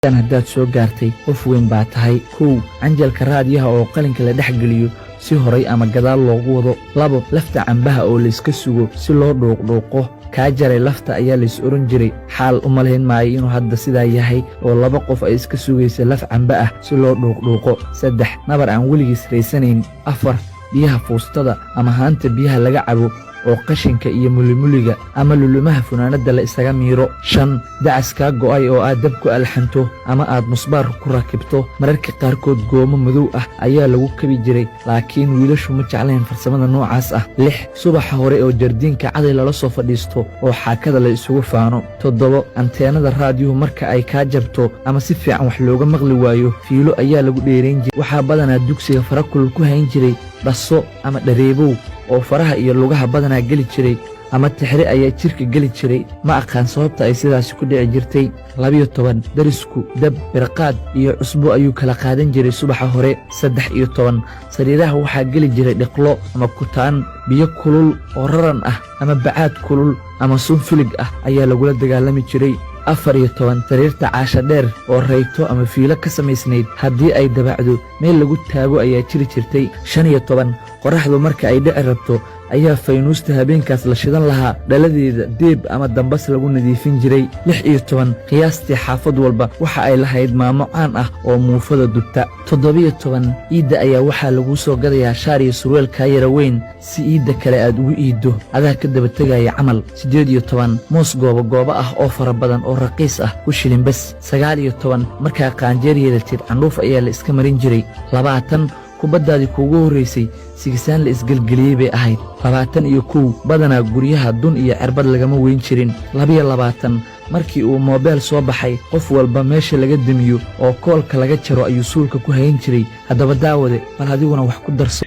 Haddaad soo gaartay, qof weyn baa tahay. Kow, canjalka raadiyaha oo qalinka la dhex geliyo si horay ama gadaal loogu wado. Labo, lafta cambaha oo layska sugo si loo dhuuqdhuuqo. Kaa jaray lafta ayaa lays oran jiray. Xaal u malayn maayo inuu hadda sidaa yahay oo laba qof ay iska sugaysa laf cambe ah si loo dhuuqdhuuqo. Saddex, nabar aan weligiis raysanayn. Afar, biyaha fuustada ama haanta biyaha laga cabo oo qashinka iyo mulimuliga ama lulumaha funaanadda la isaga miiro. Shan, dacas kaa go'ay oo aad dab ku alxanto ama aad musbaar ku rakibto. Mararka qaarkood goomo madow ah ayaa lagu kabi jiray, laakiin wiilashu ma jeclayn farsamada noocaas ah. Lix, subaxa hore oo jardiinka caday lala soo fadhiisto oo xaakada la isugu faano. Toddobo, anteenada raadiyuhu marka ay kaa jabto ama si fiican wax looga maqli waayo, fiilo ayaa lagu dheerayn jiray. Waxaa badanaa dugsiga farakulul ku hayn jiray dhaso ama dhareebow oo faraha iyo lugaha badanaa geli jiray, ama tixri ayaa jidhka geli jiray. Ma aqaan sababta ay sidaasi ku dhici jirtay. 12, darisku dab, birqaad iyo cusbo ayuu kala qaadan jiray subaxa hore. 13, sariiraha waxaa geli jiray dhiqlo ama kutaan. Biyo kulul oo raran ah ama bacaad kulul ama sun filig ah ayaa lagula dagaalami jiray. 14, sariirta caasha dheer oo rayto ama fiilo ka samaysnayd, haddii ay dabacdo meel lagu taago ayaa jiri jirtay. 15, qorraxdu marka ay dhici rabto ayaa faynuusta habeenkaas la shidan lahaa dhaladeeda deeb ama dambas lagu nadiifin jiray. 16, qiyaastii xaafad walba waxa ay lahayd maamo caan ah oo muufada dubta. 17, iidda ayaa waxaa laguu soo gadayaa shaar iyo surweel kaa yara weyn si iidda kale aad ugu iiddo adaa ka daba tegaya camal. 18, moos gooba gooba ah oo fara badan oo raqiis ah, ku shilin bes. 19, markaa qaanjeer yeelatid candhuuf ayaa la iska marin jiray. 20, kubaddaadii kuugu horraysay sigisaan la isgelgeliyey bay ahayd. 21, badanaa guryaha dun iyo cirbad lagama weyn jirin. 22, markii uu moobeel soo baxay, qof walba meesha laga demiyo oo koolka laga jaro ayuu suulka ku hayn jiray. Haddaba daawade, bal adiguna wax ku darso.